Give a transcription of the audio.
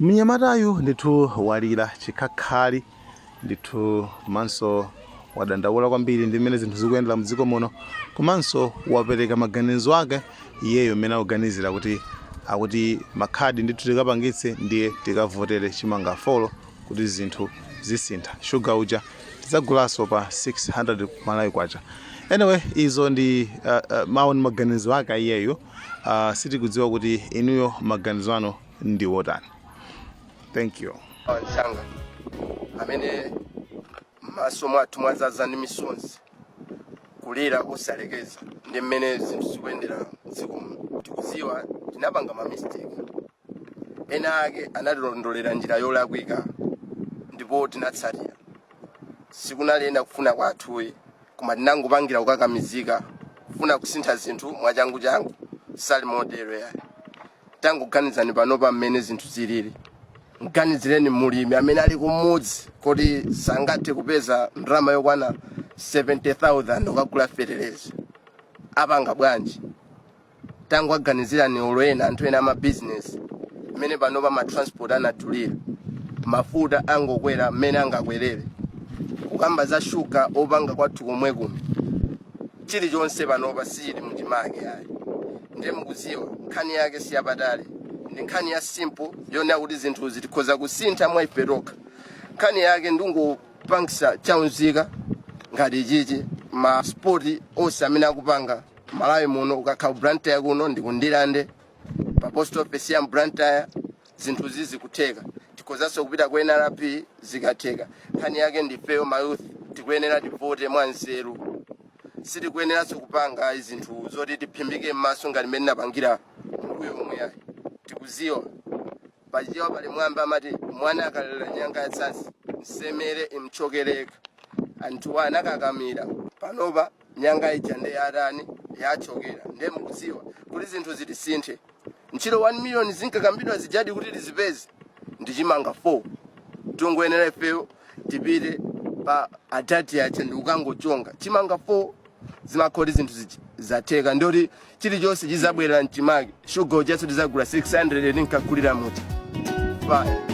Mnyamatayu ndithu walira chikhakhali ndithu, komanso wadandaula kwambiri ndi mmene zinthu zikuyendera mdziko muno, komanso wapereka maganizo ake iyeyo mmene akuganizira kuti akuti makhadi ndithu tikapangitse, ndiye tikavotere chimanga 4 kuti zinthu zisintha, shuga uja tidzagulanso pa 600 Malawi kwacha. Anyway, izo ndi mawu ndi maganizo ake iyeyo. Sitikudziwa kuti inuyo maganizo anu ndi wotani. Thank you. Anzanga amene m'maso mwathu mwadzaza ndi misonzi, kulira kosalekeza ndi mmene zinthu zikuyendera mdziko muno, tikudziwa tinapanga ma mistake ena ake, anatilondolera njira yolakwika ndipo tinatsatira. Sikunali ena kufuna kwathuyi, koma tinangopangira kukakamizika kufuna kusintha zinthu mwachangu changu. Sali motero yayi. Tangoganizani panopa mmene zinthu zilili. Mganizireni mulimi amene ali kumudzi kuti sangathe kupeza ndalama yokwana 70,000 ukagula fetereza, apanga bwanji? Tangoganizirani olo ena anthu ena amabizinesi, mmene panopa ma transport anadulira, mafuta angokwera mmene angakwerere, kukamba za shuga opanga kwathu komwe kuno, chilichonse panopa sichili muchimake ayi. Ndiye mukudziwa nkhani yake siyapatali, ndi nkhani ya simple yonena kuti zinthu zitikhoza kusintha mwa ife tokha. Nkhani yake ndingopangisa chaunzika ngati chichi, ma spot onse amene akupanga Malawi muno, ukakhala Blantyre kuno ndi kundilande pa post office ya Blantyre, zinthu zizikutheka. Tikhozanso kupita ku NRB, zikatheka. Nkhani yake ndifeyo ma youth tikuyenera tivote mwanzeru. Sitikuyeneranso kupanga zinthu zoti tiphimbike m'maso ngati mmene napangira mbuyo omwe ayi. Tikuziwa pachichewa pali mwambi amati mwana akalira nyanga yatsasi msemere imchokereka. Anthu anakakamira, panopa nyanga ija nde yatani? Yachokera. Nde mukudziwa kuti zinthu zitisinthe, ntchito 1 million zinkakambidwa zijadi kuti tizipeze ndichimanga 4. Tungoyenera ifeyo tipite pa adadi aja ndikukangochonga chimanga 4, zimakhoti zinthu ziji zatheka, ndoti chilichonse chizabwerera mchimake. Shuga ujaso tizagula 600 tinkagulira muja. Bye.